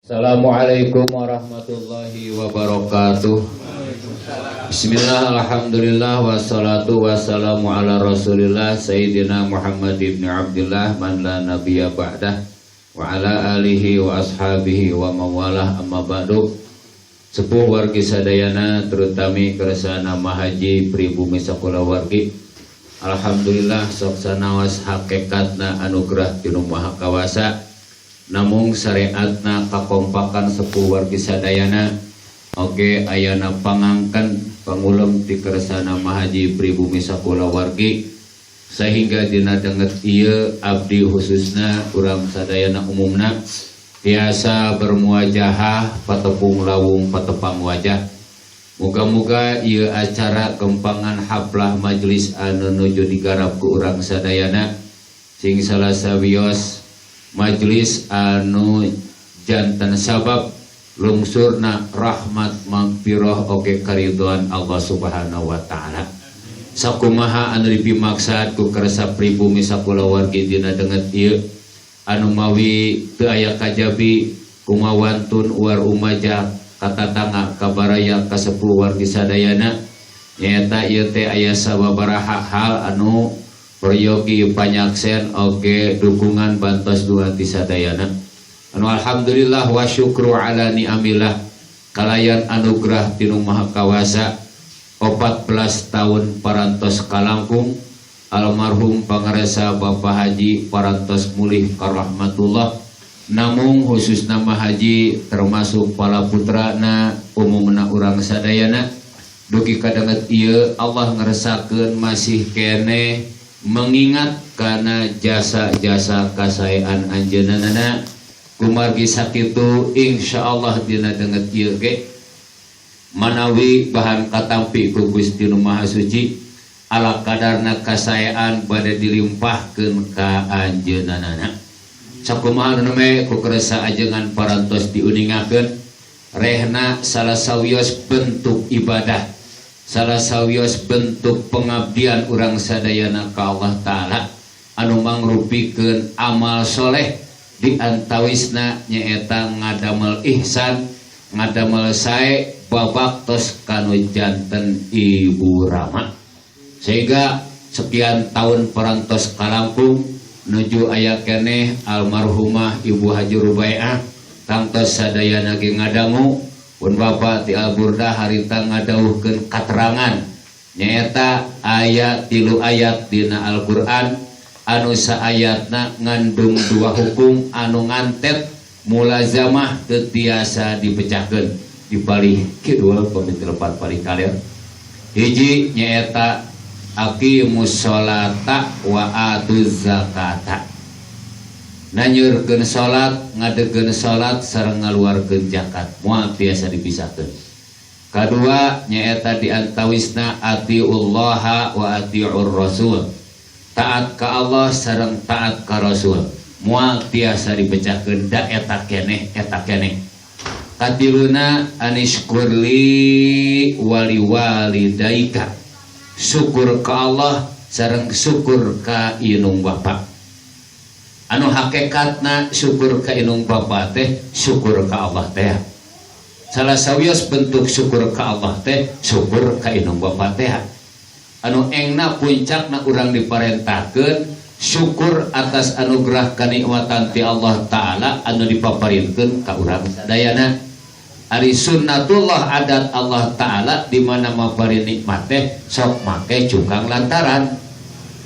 Assalamualaikum warahmatullahi wabarakatuh. Bismillah, alhamdulillah, wassalatu wassalamu ala rasulillah Sayyidina Muhammad ibn Abdullah man la nabiyya ba'dah wa ala alihi wa ashabihi wa mawalah, amma ba'du. Sepuh wargi sadayana, terutami kersana Mahaji pribumi sakulawargi. Alhamdulillah, sok sanaos hakikatna anugerah ti Nu Maha Kawasa, namung syariatna kakompakan sepuh wargi sadayana oge ayana pangangken pangulem ti kersana Mahaji pribumi sakulawargi, sehingga dina danget ieu abdi khususna, urang sadayana umumna tiasa bermuajahah, patepung lawung patepang wajah. Muga-muga ieu acara kempangan haflah majelis anu nuju digarap ku urang sadayana sing salah sawios majelis anu janten sabab lungsurna rahmat, magfirah, oge karidhoan Allah Subhanahu wa Taala, sakumaha anu dipimaksad ku kersa pribumi sakulawargi dina danget ieu, anu mawi teu aya kajabi kumawantun uar umaja katatangga, kabaraya, kasepuh wargi sadayana, nyaeta ieu teh aya sababaraha hal anu peryogi panyaksen oge dukungan bantos dua ti sadayana, anu alhamdulillah wa syukru ala ni'amillah, kalayan anugerah ti Nu Maha Kawasa 14 tahun parantos kalangkung almarhum pangaresa Bapak Haji parantos mulih karahmatullah. Namung khusus nama Haji termasuk pala putrana, umumna urang sadayana dugi kadanget ieu Allah ngeresakeun masih keneh mengingat karena jasa-jasa kasaean anjeunna. Kumargi sakitu, insyaallah dina danget ieu ge manawi bahan katampi ku Gusti Nu Maha Suci, ala kadarna kasaean bade dilimpahkeun ka anjeunna. Sakumaha nu ku kersa ajengan parantos diuningakeun, rehna salah sawios bentuk ibadah, salah sawios bentuk pengabdian urang sadayana ka Allah Ta'ala anu mangrupikeun amal soleh, di antawisna nyaeta ngadamel ihsan, ngadamel sae babaktos kanu janten ibu rama, sehingga sekian tahun parantos kalangkung nuju aya keneh almarhumah Ibu Haji Rubaiah. Tangtos sadayana ge ngadangu pun Bapak ti Alburda harita ngadawuhkeun katerangan, nyaeta aya 3 ayat dina Al-Qur'an anu saayatna ngandung dua hukum anu ngantet mulazamah, teu tiasa dipecahkeun di palih kidul pamit lepat palih kaler. Hiji nyaeta aqimus sholata wa atuz zakata, nanyeurkeun salat, ngadegeun salat sareng ngaluarkeun zakat moal tiasa dipisahkeun. Kadua nyaeta di antawisna atiullaha wa atiur rasul, taat ka Allah sareng taat ka Rasul moal tiasa dipecahkeun, da eta keneh eta keneh. Katiluna anishkurli wali walidaika, syukur ka Allah sareng syukur ka inung bapa, anu hakikatna syukur ka inung bapa teh syukur ka Allah teh. Salah sawios bentuk syukur ka Allah teh syukur ka inung bapa teh, anu engna puncakna urang diparentahkeun syukur atas anugerah kanikmatan ti Allah Ta'ala anu dipaparinkeun ka urang sadayana. Ari sunnatullah, adat Allah Ta'ala, di mana maparin nikmat teh sok make cukang lantaran.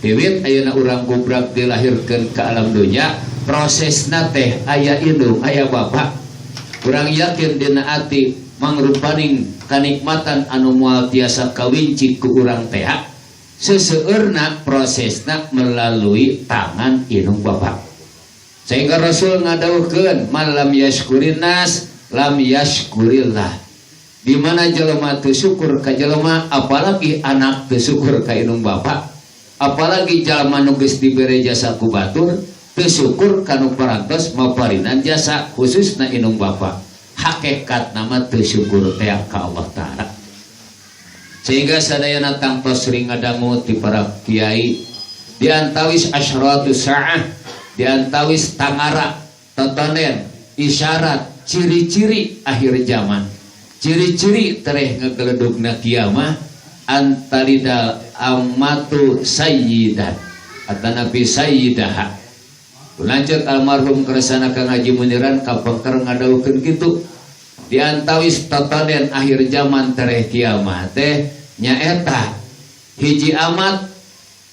Wiwit ayeuna urang gubrak dilahirkeun ke alam dunya, prosesna teh aya indung aya bapak. Urang yakin dina ati mangrupaning kanikmatan anu moal tiasa kawinci ku urang teh, seseueurna prosesna melalui tangan indung bapak, sehingga Rasul ngadawuhkeun man lam yashkurin nas lam yashkurillah, di mana jelema teu syukur ka jelema, apalagi anak teu syukur ka indung bapak, apalagi jalma nu geus dibere jasa ku batur teu syukur kanu parantos maparinan jasa, khususna indung bapa, hakikat nama teu syukur teh ka Allah Ta'ala. Sehingga sadayana tangtos sering ngadangu ti para kiai, di antawis asyratus saah, di antawis tangara totonen isyarat. Ciri-ciri akhir zaman, ciri-ciri tereh ngegeledugna kiamah, antalidal amatu sayyidan atanapi sayyidaha. Lanjut almarhum kersana Kang Haji Muniran kapengker ngadawuhkeun kitu, di antawis tatanen akhir zaman tereh kiamah teh nyaeta hiji amat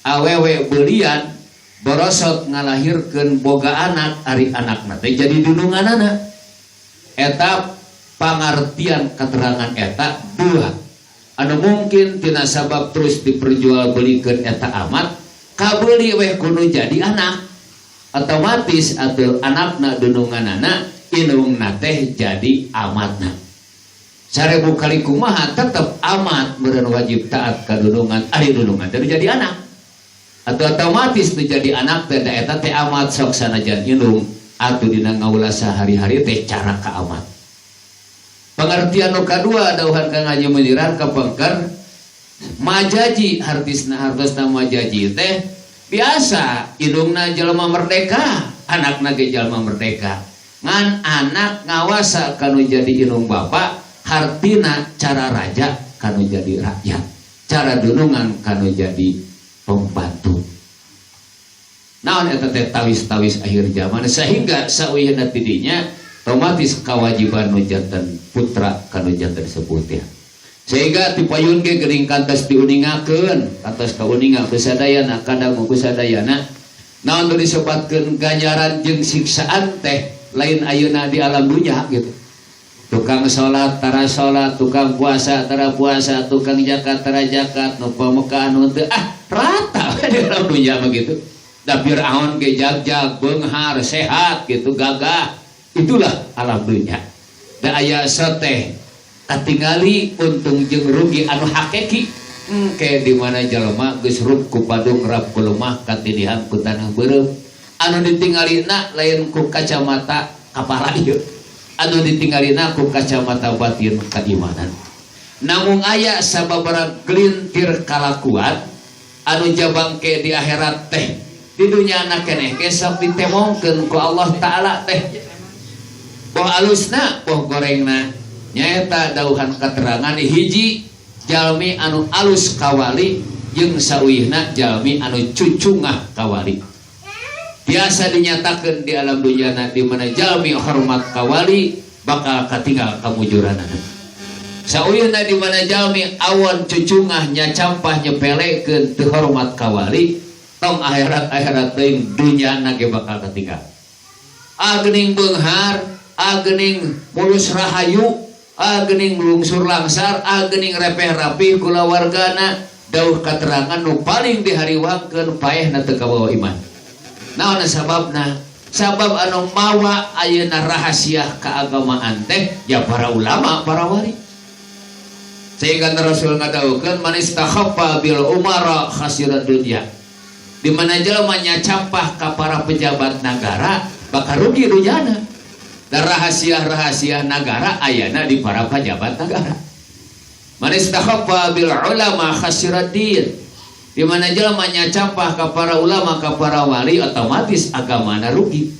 awewe belian borosot ngalahirkeun boga anak, ari anakna teh jadi dununganana. Eta pangartian keterangan eta dua anu mungkin tina sabab terus diperjualbelikeun eta amat kabeli weh kudu jadi anak, otomatis atau anakna dununganana, indungna teh jadi amatna. 1000 kali kumaha tetep amat meureun wajib taat ka dunungan, ari dunungan teh jadi anak atau otomatis nu jadi anak teh da eta teh amat sok sanajan indung atuh dina ngaula sehari-hari teh cara ka amat. Pengertian nu kadua dawuhan Kang Haji Muniran kapengker majaji, hartisna hartosna majaji teh biasa indungna jelema merdeka, anakna ge jelema merdeka, ngan anak ngawasa kanu jadi indung bapa, hartina cara raja kanu jadi rakyat, cara dunungan kanu jadi pembantu. Naon eta teh tawis-tawis akhir zaman, sehingga sauyeuhna tidinya otomatis kewajiban nu janten putra kanu janten sepuh teh. Sehingga ti payun ge geuning kantos diuningakeun, kantos kauninga ku sadayana, kadang ku sadayana. Naon nu disebatkeun ganjaran jeung siksaan teh lain ayeuna di alam dunya gitu. Tukang salat tara salat, tukang puasa tara puasa, tukang zakat tara zakat, nu pamekahan nu teu, ah rata di alam dunya mah gitu. Da Fir'aun ge jag-jag beunghar sehat gitu gagah. Itulah alam dunya. Da aya soteh katingali untung jeung rugi anu hakiki engke di mana jelema geus rup ku padung rap ku lemah katindihan ku tanah beureum, anu ditinggalina lain ku kacamata kapara ieu, anu ditinggalina ku kacamata batin keimanan. Namun aya sababaraha gelintir kalakuan anu jabangke di akhirat teh di dunya na keneh ge sok ditemongkeun ku Allah Ta'ala teh, boh alusna boh gorengna. Nyaeta dauhan keterangan hiji jalmi anu alus kawali jeung sauihna jalmi anu cucungah kawali. Biasa dinyatakan di alam dunya di mana jalmi hormat kawali bakal katinggal kamujuranana. Sauyeuhna di mana jalmi awon cucungah nyacampah nyepelekeun teu hormat kawali, tong akhirat-akhirat teuing dunyana ge bakal katinggal. Agening beunghar, agening mulus rahayu, agening lungsur langsar, agening repeh rapih kulawargana, dauh katerangan nu paling dihariwangkeun paehna teu kabawa iman. Naon sababna? Sabab anu mawa ayeuna rahasia keagamaan teh ya para ulama, para wali. Sehingga Rasul ngadawuhkeun man istakhaffa bil umara khasira dunya. Di mana jelema nyacampah ka para pejabat negara bakal rugi dunyana. Dan rahasia-rahasia negara ayana di para pejabat negara. Man istakhaffa bil ulama khasira din. Di mana jelema nyacampah ka para ulama, ka para wali, otomatis agamana rugi.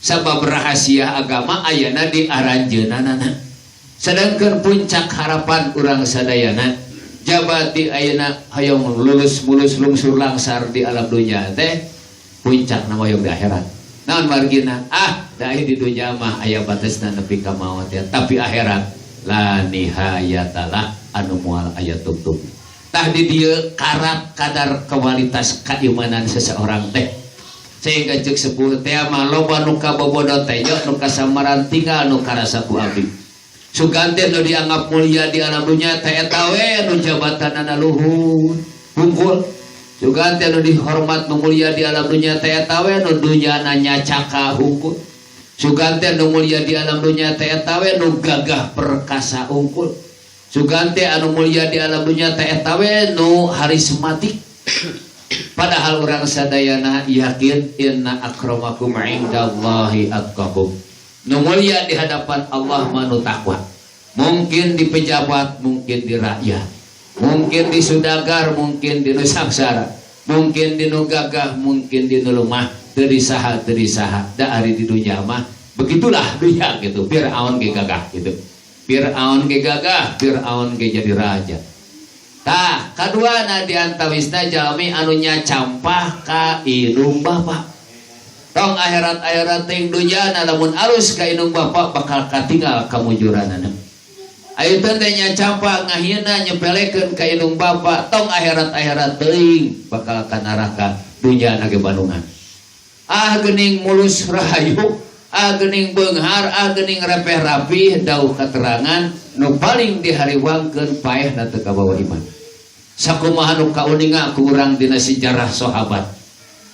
Sabab rahasia agama ayana di aranjeunana. Sedangkan puncak harapan urang sadayana jabat di ayeuna hayang lulus mulus lungsur langsar di alam dunya teh puncak nama hoyong di akhirat. Naon margina? Ah, da di dunya mah aya batasna nepi ka maot ya, tapi akhirat la nihayatalah anu moal aya tungtung. Tah di dieu karat kadar kualitas keimanan seseorang teh. Sehingga ceuk sepuh teh mah loba nu kabobodo teh nu kasamaran tinggal nu karasa ku abdi. Sugan teh nu dianggap mulia di alam dunya teh eta we nu jabatanana luhur hungkul. Sugan teh nu dihormat nu mulia di alam dunya teh eta we nu dunyana nyacaka hungkul. Sugan teh nu mulia di alam dunya teh eta we nu gagah perkasa hungkul. Sugan teh anu mulia di alam dunya teh eta we nu harismatik. Padahal urang sadayana yakin inna akramakum indallahi atqakum. Nu mulia di hadapan Allah mah nu takwa. Mungkin di pejabat, mungkin di rakyat, mungkin di sudagar, mungkin di nu sangsara, mungkin di nu gagah, mungkin di nu lemah, teu disaha, teu disaha. Da ari di dunya mah Begitulah dunia gitu. Fir'aun ge gagah gitu. Fir'aun ge gagah, Fir'aun ge jadi raja. Tah, kaduana di antawisna jalmi anu nyacampah ka indung bapa. Tong akhirat-akhirat ting dunyana lamun alus ka indung bapa bakal katinggal kamujuranana. Ayeuna teh nyacampah ngahina nyepelekeun ka indung bapa, tong akhirat-akhirat teuing bakal ka neraka dunyana ge bandungan. Ah geuning mulus rahayu, ah geuning beunghar, ah geuning repeh rapih, dauh katerangan nu paling dihariwangkeun paehna teu kabawa iman. Sakumaha nu kauninga ku urang dina sejarah sahabat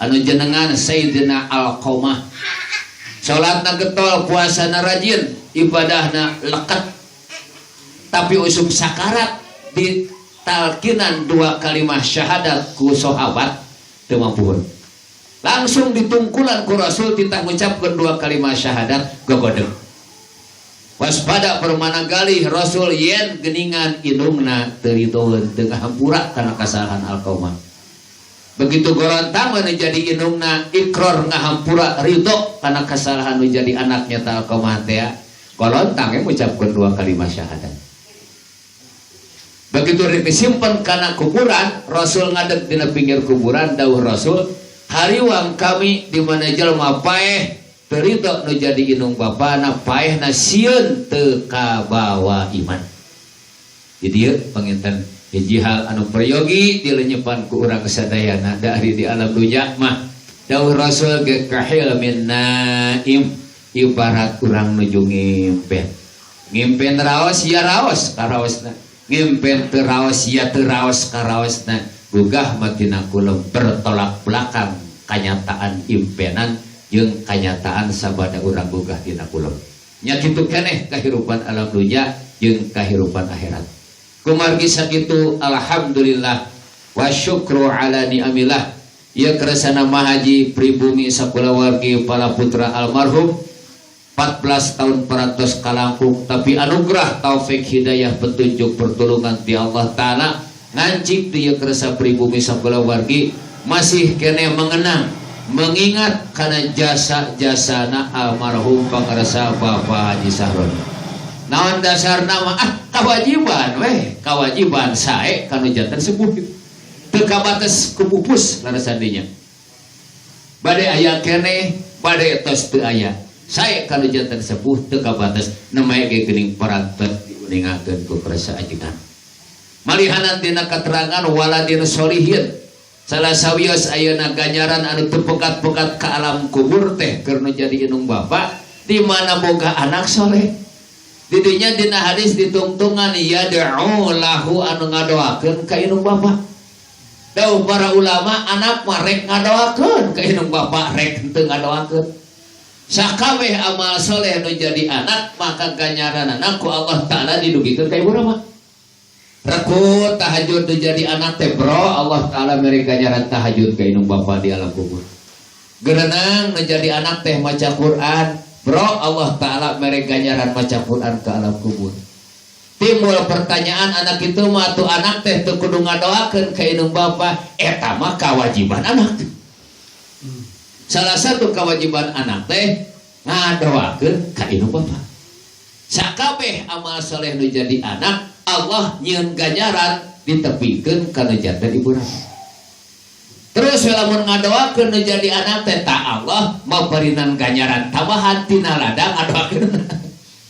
anu jenengan Sayyidina Alqamah, salatna getol, puasana rajin, ibadahna lekat, tapi usum sakarat ditalkinan dua kalimah syahadat ku sahabat teu mampuhun. Langsung ditungkulan ku Rasul, titah ngucapkeun dua kalimat syahadat, gogodeg. Waspada permana galih Rasul yen geningan indungna teu ritoeun, teu ngahampura kana kasalahan Alqamah. Begitu gorontang nu jadi indungna ikrar ngahampura ridho kana kasalahan nu jadi anaknya ta Alqamah teh, gorontang ge ngucapkeun dua kalimat syahadat. Begitu disimpan kana kuburan, Rasul ngadeg dina pinggir kuburan, dawuh Rasul, hariwang kami di mana jelma paeh teu ridho nu jadi indung bapana, paehna sieun teu kabawa iman. Jadi ieu panginten hiji hal anu peryogi dilenyepan ku urang sadayana dari di alam dunya mah. Dawuh Rasul ge kahil min naim, ibarat urang nuju ngimpen. Ngimpen raos ya raos karaosna, ngimpen teu raos ya teu raos karaosna. Gugah matina kulem bertolak belakang kanyataan impenan jeung kanyataan sabada urang gugah tina kulem. Nya kitu keneh kahirupan alam dunya jeung kahirupan akhirat. Kumargi sakitu, alhamdulillah wa syukru ala ni'amillah. Ieu keresana Mahaji pribumi sakulawargi para putra almarhum 14 tahun parantos kalangkung, tapi anugerah taufik hidayah petunjuk pertolongan ti Allah Ta'ala ngancik di keresa pribumi sakulawargi masih kene mengenang mengingat karena jasa-jasana almarhum pangersa Bapak Haji Sahroni. Naon dasar nama ah kewajiban weh, kewajiban sae kanu janten sepuh teu kabates kupupus larasan dinya. Bade aya keneh, bade tos teu aya. Sae kanu janten sepuh teu kabates nemae ge geuning parantos diuningakeun ku kersa ajengan. Malihanan dina keterangan waladin solihin, salah sawios ayeuna ganjaran anu teu pekat-pekat ka alam kubur teh keur nu jadi indung bapa di mana boga anak soleh. Didinya dina hadis ditungtungan yad'u lahu anu ngadoakeun ka indung bapa. Dawuh para ulama, anak mah rek ngadoakeun ka indung bapa rek henteu ngadoakeun. Sakabeh amal soleh nu jadi anak maka ganjaranana ku Allah Ta'ala didugikeun ka ibu mah. Rekut tahajud nu jadi anak teh bro, Allah Ta'ala mere ganjaran tahajud ka indung bapa di alam kubur. Gerenang nu jadi anak teh maca Quran, bro, Allah Ta'ala mere ganjaran maca Quran ke alam kubur. Timbul pertanyaan, anak itu mah tuh anak teh teu kudu ngadoakeun ka indung bapa, eta mah kewajiban anak. Salah satu kewajiban anak teh ngadoakeun ka indung bapa. Sakabeh amal soleh nu jadi anak, Allah nyieun ganjaran ditepikeun kana janten ibu. Terus lamun ngadoakeun nu jadi anak teh ta Allah maparinan ganjaran tambahan tina ladang ngadoakeun.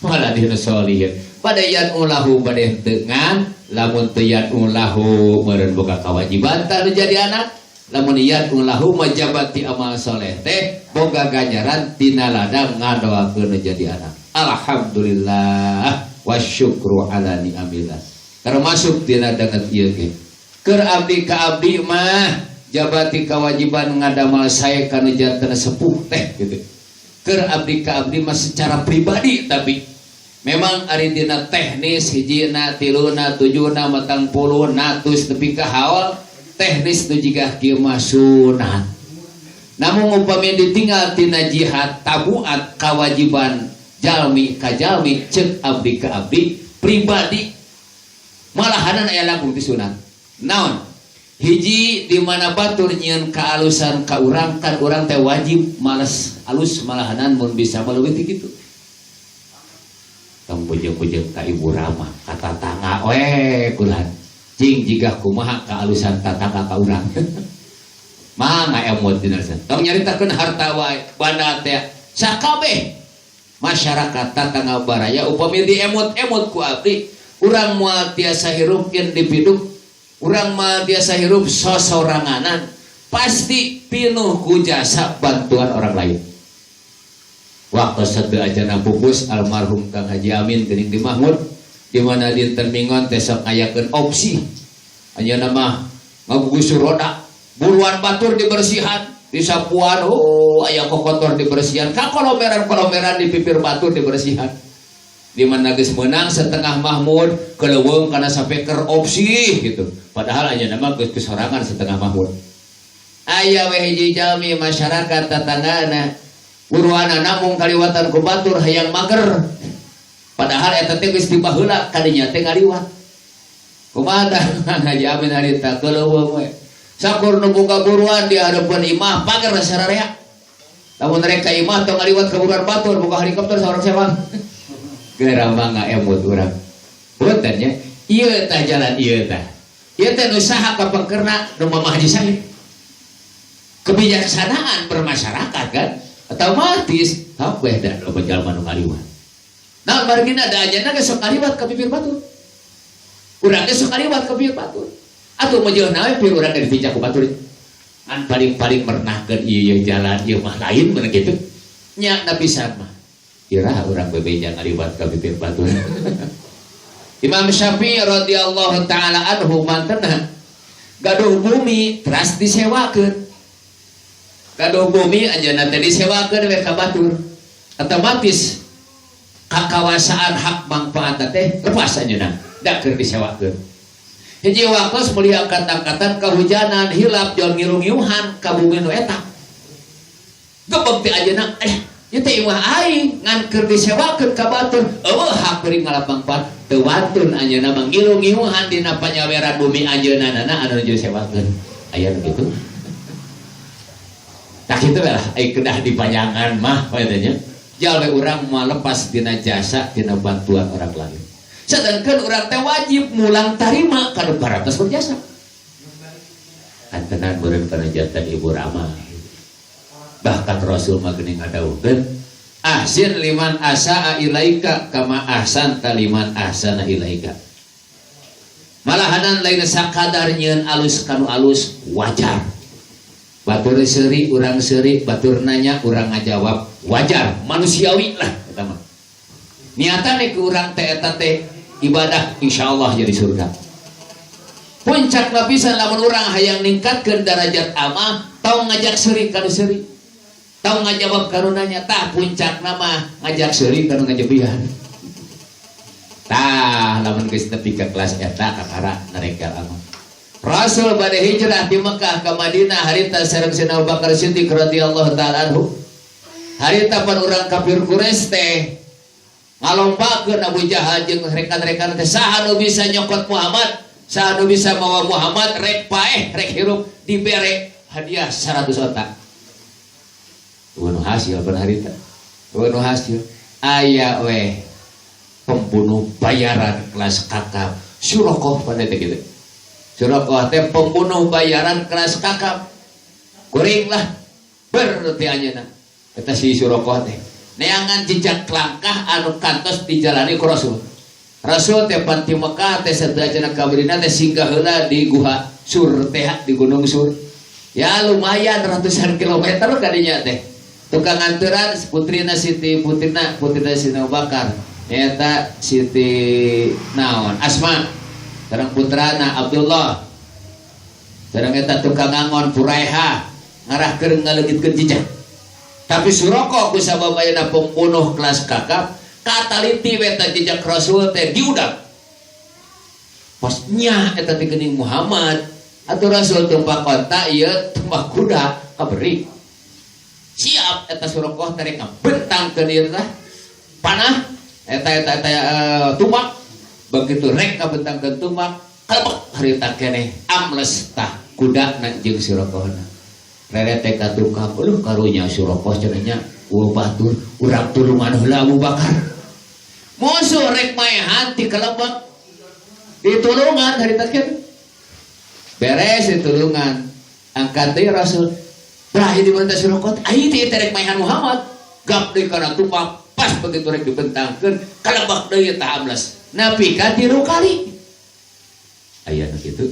Waladin solihin. Pada yan ulahu bade henteu ngan lamun teu yan ulahu meureun boga kewajiban tah nu jadi anak. Lamun yan ulahu majabati amal soleh teh boga ganjaran tina ladang ngadoakeun nu jadi anak. Alhamdulillah wa syukru ala ni'amillah. Termasuk dina danget ieu ge. Keur abdi ka abdi mah jabati kewajiban ngadamal sae kana janten sepuh teh gitu. Keur abdi ka abdi mah secara pribadi, tapi memang ari dina teknis hijina tiluna tujuna matang puluh natus tepi ka haol teknis nu jiga kieu mah sunat. Namun upami ditinggal tina jihad tabuat kewajiban jalmi ka jalmi, cek abdi ka abdi pribadi malahanan aya langkung ti sunat. Naon? Hiji di mana batur nyieun kaalusan ka urang, kan urang teh wajib males alus, malahanan mun bisa mah leuwih ti kitu. Tong bujeng-bujeng ka Ibu Rama, ka tatangga we kulan. Cing jiga kumaha kaalusan tatangga ka urang. Mangga emut dina. Tong nyaritakeun harta wae, banda teh sakabeh masyarakat tatangga baraya upami diemut-emut ku abdi, urang moal tiasa hirup individu, urang moal tiasa hirup sosoranganan, pasti pinuh ku jasa bantuan orang lain. Waktu sateuacanna pupus almarhum Kang Haji Amin geuning di Mahmud, di mana dinten Minggon teh sok ngayakeun opsi. Anjeunna mah ngagugusur roda, buruan batur dibersihan, disapuan, oh aya kokotor dibersihan, ka kolomeran-kolomeran di pipir batur dibersihan. Di mana geus meunang setengah Mahmud keleuweung kana sapeker opsi gitu. Padahal anjeunna mah geus kesorangan setengah Mahmud. Aya we hiji jalmi masyarakat tatanggana, buruanana namung kaliwatan ku batur hayang mager. Padahal eta teh geus dibaheula kadinya teh ngaliwat. Kumaha tah Haji Amin harita keleuweung we. Sakur nu boga buruan di hareupeun imah pager sararea. Lamun rek ka imah tong ngaliwat ka buruan batur, boga helikopter saurang sewang. Geura mah ngaemut urang. Punten nya, ieu tah jalan ieu tah. Ieu teh nu saha kapengkerna? Nu Mama Haji Said. Kebijaksanaan bermasyarakat kan otomatis kabeh da loba jalma nu ngaliwat. Nah, margina da anjeunna ge sok ngaliwat ka bibir batur. Urang ge sok ngaliwat ka bibir batur. Atuh meujeuna we pir urang ge dipijak ku batur. Ngan paling-paling mernahkeun ieu ieu jalan ieu mah lain bener gitu. Nya Nabi sama. Iraha urang bebeja ngaliwat ka bibir batur. Imam Syafi'i radhiyallahu taala anhu mantena gaduh bumi teras disewakeun. Gaduh bumi anjeunna teh disewakeun we ka batur. Otomatis kakawasaan hak manfaat teh lepas anjeunna da keur disewakeun. Hiji waktos meuli angkat-angkatan kehujanan hilap jol ngilu-ngiuhan ka bumi nu eta. Gebeg teh anjeunna, ieu teh imah aing ngan keur disewakeun ka batur, eueuh hak beri ngalap manfaat. Teu wantun anjeunna mah ngilu-ngiuhan dina panyaweran bumi anjeunna na anu disewakeun. Aya nu kitu. Tak kitu lah, ai kedah dipanjangan mah we nya. Jalwe urang mah lepas dina jasa dina bantuan orang lain. Sedangkan urang teh wajib mulang tarima ka nu parantos berjasa. Antenan meureun kana jantan Ibu Rama. Bahkan Rasul mah geuning ngadawuhkeun, ahsin liman asaa ilaika kama ahsanta liman ahsana ilaika. Malahanan lain sakadar nyieun alus kanu alus, wajar. Batur seuri urang seuri, batur nanya urang ngajawab, wajar, manusiawi lah eta mah. Niatan ku urang teh eta teh ibadah, insyaallah jadi surga. Puncak lapisan lamun urang hayang ningkatkeun derajat amal, tong ngajak seuri kanu seuri. Tong ngajawab kanu nanya, tah puncak nama ngajak seuri kanu ngajebihan. Tah lamun geus nepi ka kelas eta kakara narekel amal. Rasul bade hijrah di Mekah ke Madinah harita sareng Sayyidina Abu Bakar Siddiq radhiyallahu taala anhu. Harita pan urang kafir Quraisy teh ngalombakeun Abu Jahal jeung rekan-rekan teh, saha nu bisa nyokot Muhammad, saha nu bisa mawa Muhammad rek paeh rek hirup dibere hadiah 100 onta. Eueuh hasil pan harita. Eueuh hasil aya we pembunuh bayaran kelas kakap Suraqah pada teh kitu. Suraqah teh pembunuh bayaran kelas kakap. Kuring lah ber teh anjeunna. Eta si Suraqah teh neangan jejak langkah anu kantos dijalani ku Rasul. Rasul teh pan ti Mekah teh sateuacanna ka Madinah teh singgah heula di Guha Sur teh, di Gunung Sur. Ya lumayan ratusan kilometer kadinya teh. Tukang anturan putrina Siti, putrina putrina Siti Abu Bakar. Nyata Siti naon Asma. Sareng putrana Abdullah. Sareng eta tukang ngangon Puraiha ngarahkeun ngaleungitkeun jejak. Tapi Suraqah ku sabab ayeuna pembunuh kelas kakap kataliti we eta jejak Rasul teh diudak. Pas nya eta teh geuning Muhammad atuh Rasul tumpak onta ieu tumpak kuda kaberi. Siap eta Suraqah teh rek ngabentangkeun ieu tah panah eta eta eta tumbak. Begitu rek ngabentangkeun tumbak kalebek harita keneh amles tah Kudana jeung Suraqahna rerete ka tukang, "Aduh, karunya Suraqah cenah nya, eueuh batur, urang tulungan heula Abu Bakar." Musuh rek maehan ti kalebak, ditulungan harita kieu. Beres ditulungan, angkat deui Rasul. Bah, ini mana Suraqah? Ai teh rek maehan Muhammad. Gap deui kana tukang, pas begitu rek dibentangkeun, kalebak deui tah ambles. Nepi ka 3 kali. Aya nu kitu.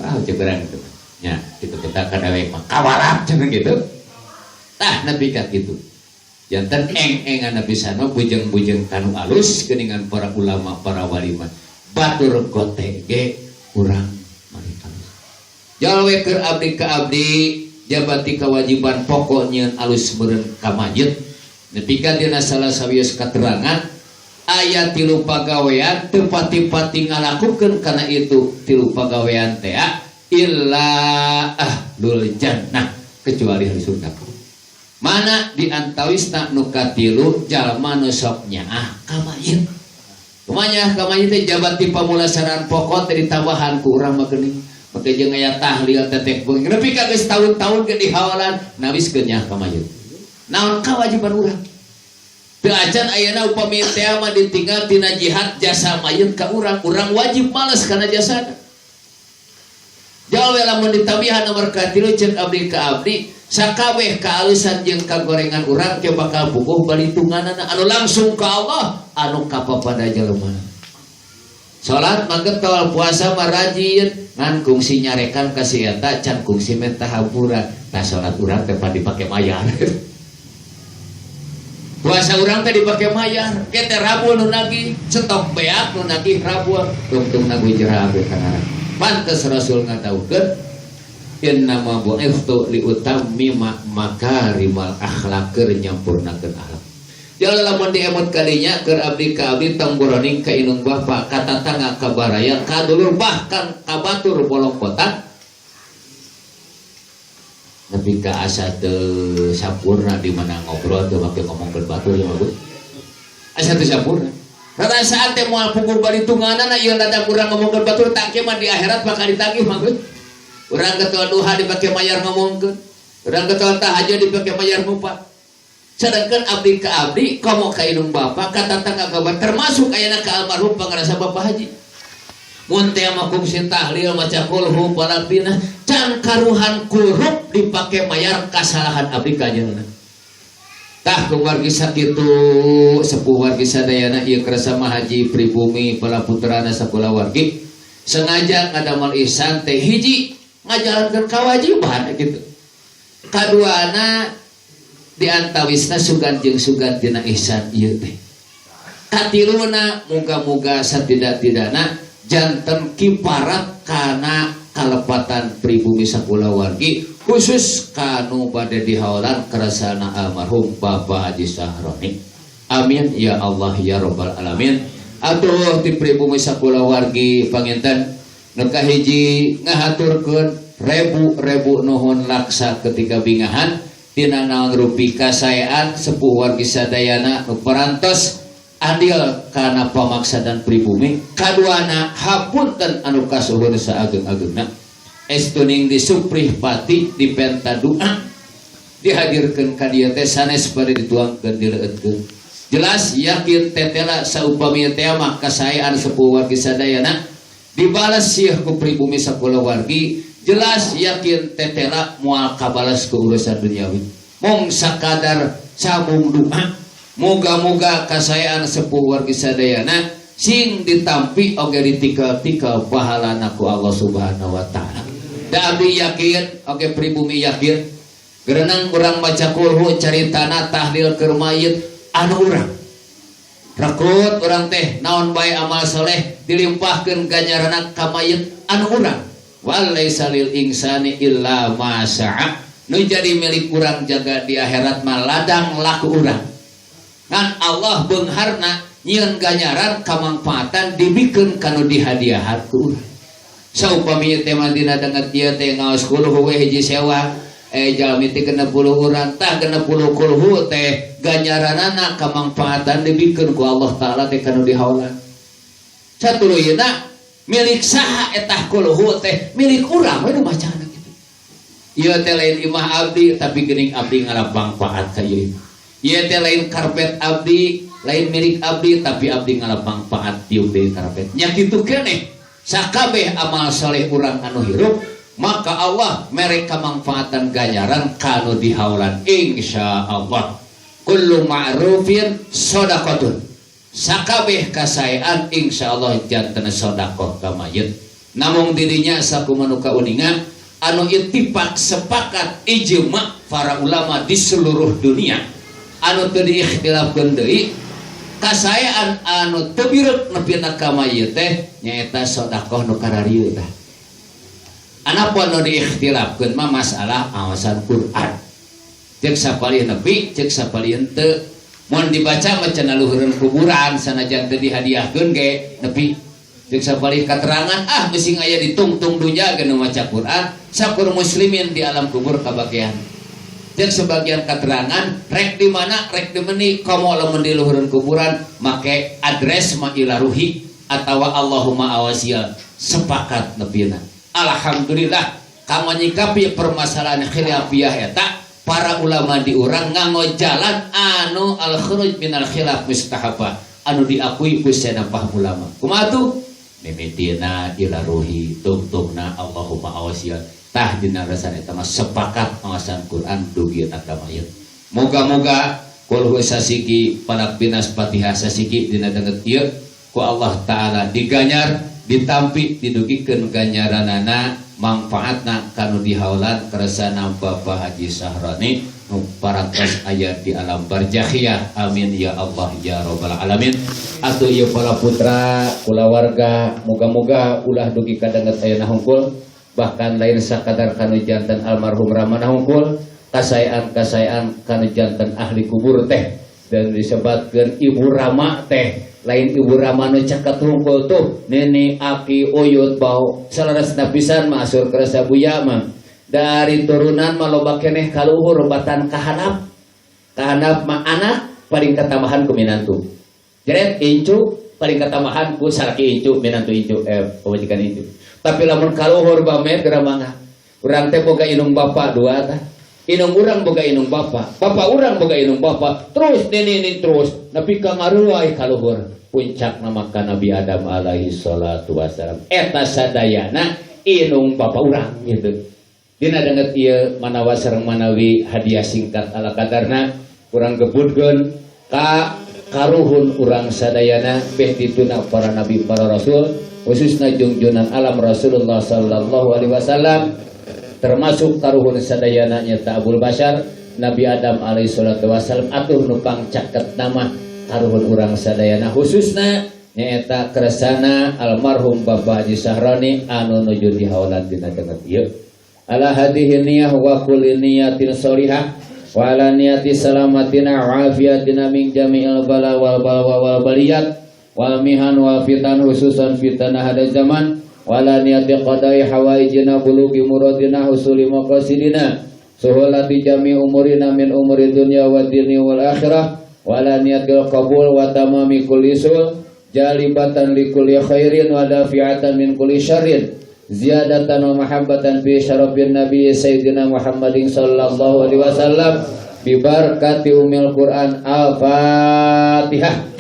Wah, cek urang itu. Nya, kitu kita ka dewek mah kawarap cenah kitu. Tah, nepi ka kitu. Janten eng-engan Nabi sana bujeng-bujeng kanu alus geuningan para ulama, para wali mah. Batur gote ge urang mari alus. Jalwe keur abdi ka abdi jabati kewajiban pokok nyieun alus meureun ka mayit. Nepi ka dina salah sawios katerangan aya 3 pagawean teu pati-pati ngalakukeun kana itu 3 pagawean teh illa ahlul jannah, kecuali ahli surga. Mana di antawisna nu katilu, jalma nu sok nyaah ka mayit. Kumaha nyaah ka mayit teh? Jabat ti pamulasaran pokok teh ditambahan ku urang mah geuning. Make jeung aya tahlil tetek beungi nepi ka geus tahun-tahun ge dihawalan nawis keur nyaah ka mayit. Naon kawajiban urang? Teu acan ayeuna upami teh mah ditinggal tina jihad jasa mayit ka urang, urang wajib males kana jasana. Jauh lamun ditabihan nomor katilu, ceuk abdi ka abdi, sakabeh kaalusan jeung kagorengan urang ke bakal puguh balitunganana anu langsung ka Allah, anu kapapada jelema. Salat mah getol, puasa mah rajin, ngan kungsi nyarekan ka si eta can kungsi menta hampura. Tah, salat urang teh dipake mayar. Puasa urang teh dipake mayar. Ke teh Rabu nu nagih, stok beak nu nagih Rabu, tungtung nagu jerah kana. Pantes Rasul ngadawuhkeun innama bu'ithtu liutammima makarimal akhlaq, keur nyampurnakeun akhlak. Jalan lamun diemut kalinya keur abdi ka abdi, tong boroning ka indung bapa, ka tatangga, ka baraya, ka dulur, bahkan ka batur bolongkotan, nepi ka asa teu sampurna di mana ngobrol teu make ngomongkeun batur ya bagus. Asa teu sampurna. Rarasaan teh moal puguh balitunganana ieu rada kurang ngomongkeun batur tangke mah di akhirat bakal ditagih mah. Urang ketua duha dipake mayar ngomongkeun. Urang ketua tahajud dipake mayar ngupat. Sedangkan abdi ka abdi komo ka indung bapa, ka tatangga, ka termasuk ayeuna ka almarhum pangarasa Bapak Haji. Mun teh mah kungsi tahlil, maca kulhu, falaq, bina, can karuhan kurup dipake mayar kasalahan abdi ka anjeunna. Tah, keluarga sakitu sepuh wargi sadayana ieu kersa Haji pribumi para putrana sakulawargi sengaja ngadamal ihsan teh hiji ngajalankeun kewajiban gitu. Kaduana diantawisna sugan jeung sugan dina ihsan ieu teh. Katiluna, muga-muga satidak-tidakna janten kiparat kana kalepatan pribumi sakulawargi, khusus kanu bade dihaolan kerasana almarhum Bapak Haji Sahroni. Amin ya Allah ya Rabbal alamin. Atuh ti pribumi sakulawargi panginten nu kahiji ngahaturkeun rebu-rebu nuhun laksa ketika bingahan tina naon rupi kasaean sepuh wargi sadayana nu parantos andil kana pamaksadan pribumi. Kaduana, hapunten anu kasuhun saageng-agengna, estuning disuprih pati dipenta doa dihadirkeun ka dieu teh sanes bade dituangkeun dileueutkeun. Jelas yakin tetela saupami teh mah kasaean sepuh wargi sadayana dibalas sieun ku pribumi sakulawargi. Jelas yakin tetela moal kabalas ku urusan duniawi, mung sakadar sambung doa moga-moga kasaean sepuh wargi sadayana sing ditampi oge ditikal-tikal pahalana ku Allah Subhanahu wa Taala. Da abdi yakin oge pribumi yakin gerenang urang maca kulhu, caritana, tahlil keur mayit anu urang rekut, urang teh naon bae amal soleh dilimpahkeun ganjaranna ka mayit anu urang. Walaisa lil insani illa ma sa'a, nu jadi milik urang jaga di akhirat mah ladang laku urang. Ngan Allah beungharna nyieun ganjaran kamangfaatan dibikeun kanu dihadiahan ku urang. Saupami teh mah dina danget ieu teh ngaos kulhu we hiji sewa, jalmi teh 60 urang, tah 60 kulhu teh ganjaranana kamangfaatan dibikeun ku Allah Taala teh kanu dihaolan. Satuluyna Milik saha etah kulhu teh? Milik urang we nu macana kitu. Ieu teh lain imah abdi, tapi geuning abdi ngalap manfaat ka ieu imah. Ieu teh lain karpet abdi, lain milik abdi, tapi abdi ngalap manfaat tiup deui karpet. Nya kitu keneh sakabeh amal soleh urang anu hirup, maka Allah mere kamanfaatan ganjaran kanu dihaulan insyaallah. Kullu ma'rufin shadaqatun, sakabeh kasaean insyaallah janten sedekah ka mayit. Namung dirinya sakumaha nu kauningan anu ittifaq sepakat ijma para ulama di seluruh dunia anu teu diikhtilafkeun deui, kasaean anu teu bireuk nepi ka mayit teh nyaeta sedekah nu kararieu tah. Anapun nu diikhtilafkeun mah masalah awasan Quran, cek sapalih nepi, cek sapalih henteu. Mun dibaca mah cenah luhureun kuburan sanajan teu dihadiahkeun ge nepi. Cek sapalih katerangan ah bisi aya ditungtung dunya ge nu maca Quran sakur muslimin di alam kubur kabagian. Cek sebagian keterangan rek di mana rek di meni komo lamun di luhureun kuburan make adres ma ila ruhi atawa Allahumma awasial sepakat nepina. Alhamdulillah kanggo nyikapi permasalahan khilafiyah eta para ulama di urang nganggo jalan anu al khuruj minal khilaf mustahaba anu diakui ku sanapah ulama. Kumaha tuh? Mimitina ila ruhi, tungtungna Allahumma awasial. Tah dina rasan eta mah sepakat mawasan Quran dugi ka mayit. Moga-moga kulhu sasiki, Falaq Binas Fatihah sasiki dina danget ieu ku Allah Ta'ala diganyar, ditampi, didugikeun ganjaranana manfaatna kanu dihaulan kersana Bapak Haji Sahrani nu parantos aya di alam barzakhiyah. Amin ya Allah ya rabbal alamin. Atuh ieu para putra kulawarga moga-moga ulah dugi kadanget ayeuna hungkul, bahkan lain sakadar kanu janten almarhum ramana hungkul, kasaean-kasaean kanu janten ahli kubur teh dan disebatkeun ibu rama teh lain ibu rama nu caket hungkul tuh nini aki uyut bau saleresna pisan mah asur kerasa buya mah dari turunan mah loba keneh kaluhur batan kahanap kahanap mah anak paling katambahan ku minantu jeret incu paling katambahan ku salaki incu minantu incu pamajikan incu. Tapi lamun kaluhur bamet geura mangga urang teh boga indung bapa dua tah, indung urang boga indung bapa, bapa urang boga indung bapa, terus nini ini terus nepi ka ngaruai kaluhur puncak nama ka Nabi Adam alaihi salatu wassalam eta sadayana indung bapa urang gitu. Dina danget ieu manawa sareng manawi hadiah singkat ala kadarna urang gebudkeun ka karuhun urang sadayana beh dituna para nabi para rasul khususna jungjunan alam Rasulullah sallallahu alaihi wasallam termasuk karuhun sadayana nyata Abul Bashar Nabi Adam alaihi salatu wasallam atuh nupang caket nama karuhun urang sadayana khususna nyaeta kersana almarhum Bapak Haji Sahrani anu nuju dihaulan dina danget ieu. Ala hadhihi niyah wa kulli niyatin sholihah wa ala niyati salamatina wa afiyatina min jami'il bala wal balwa wal baliyat wal mihan wal fitan khususan fitnah hada zaman wa ala niyati qada'i hawaijina bulugi muradina husuli maqasidina suhulati jami umurina min umuri dunya wa dini wal akhirah wa ala niyatil qabul wa tamami kulli sul jalibatan li kulli khairin wa dafi'atan min kulli syarrin ziyadatan wa mahabbatan fi syarafin nabi sayyidina Muhammadin sallallahu alaihi wasallam bi barakati umil Quran. Al-Fatihah.